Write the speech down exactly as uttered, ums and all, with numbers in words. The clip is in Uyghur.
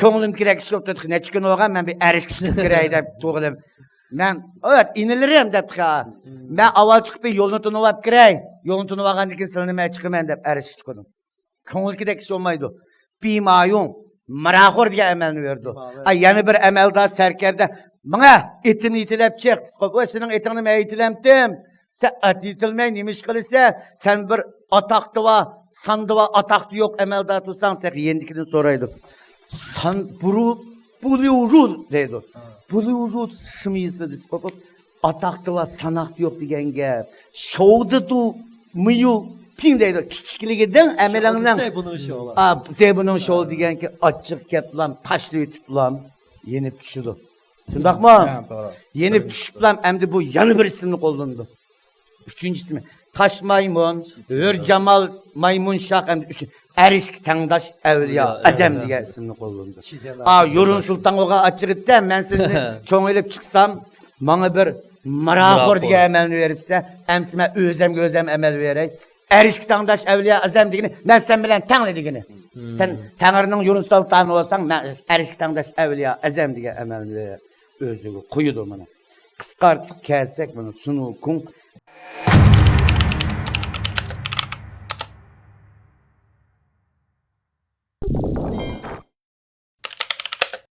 كۆڭلۈم كېرەك ئىش يوق، تېخى نەچچە كۈن بولغان، مەن بىر ئەرشكە چىقىپ كىرەي دەپ تۇغۇلۇم. مەن، ئەۋەت، ئىنىلىرىم دەپتىكەن. مەن ئاۋۋال چىقىپ بىر يولنى تونۇۋاپ كىرەي. يولنى تونۇۋالغاندىن كېيىن سىلىنى مەن چىقىمەن دەپ ئەرشكە چىقىدىم. كۆڭۈلدىكىدەك ئىش بولمايدۇ. بىمايۇڭ، مىراخور دېگەن ئەمەلنى بېرىدۇ. ئا، يەنە بىر ئەمەلدار سەركەردە، ماڭا ئېتىمنى يېتىلەپ چىق. قوي، سېنىڭ ئېتىڭنى مەن يېتىلەمتىم. سەن ئەت يېتىلمەي نېمە ئىش قىلىسەن؟ سەن بىر ئاتاقتا بار، ساندا بار، ئاتاقتا يوق ئەمەلدار تۇرساڭ، سەن يېنىدىكىدىن سورايدۇ. سان بۇرۇ، بۇلۇرۇ دەيدۇ. بۇلۇرۇ شىمىيسى دېسە، ئاتاقتا بار، ساناقتا يوق دېگەن گەپ. شوۋدىدۇ مىيۇ پىڭ دەيدۇ. كىچىكلىكىدىن ئەمىلىڭنىڭ، ئا، زەيبۇنىڭ شوۋى دېگەنكى ئاچچىق كەپلام، تاشلىۋېتىپلام يېنىپ چۈشىدۇ. شۇنداقمۇ؟ ھە، توغرا. يېنىپ چۈشۈپلام ئەمدى بۇ يەنە بىر ئىسىمنى قوللىنىدۇ. ئۈچىنچى ئىسمى تاش مايمۇن، ھۆر جامال، مايمۇن شاھ، ئەمدى ئۈچ، ئەرشكە تەڭداش ئەۋلىيا ئەزەم دېگەن ئىسىمنى قوللىنىدۇ. ئا، يۇرۇن سۇلتان بولغان ئاچچىقىتتە، مەن سېنى چوڭ ئېلىپ چىقسام، ماڭا بىر مىراخور دېگەن ئەمەلنى بېرىپسەن. ئەمسە مەن ئۆزەمگە ئۆزەم ئەمەل بېرەي. ئەرشكە تەڭداش ئەۋلىيا ئەزەم دېگىنى، مەن سەن بىلەن تەڭلا دېگىنى. سەن تەڭرىنىڭ يۇرۇن سۇلتانى بولساڭ، مەن ئەرشكە تەڭداش ئەۋلىيا ئەزەم دېگەن ئەمەلنى ئۆزىگە قويىدۇ مانا. قىسقارتىپ كەلسەك، مانا سۇنۇكۇڭ.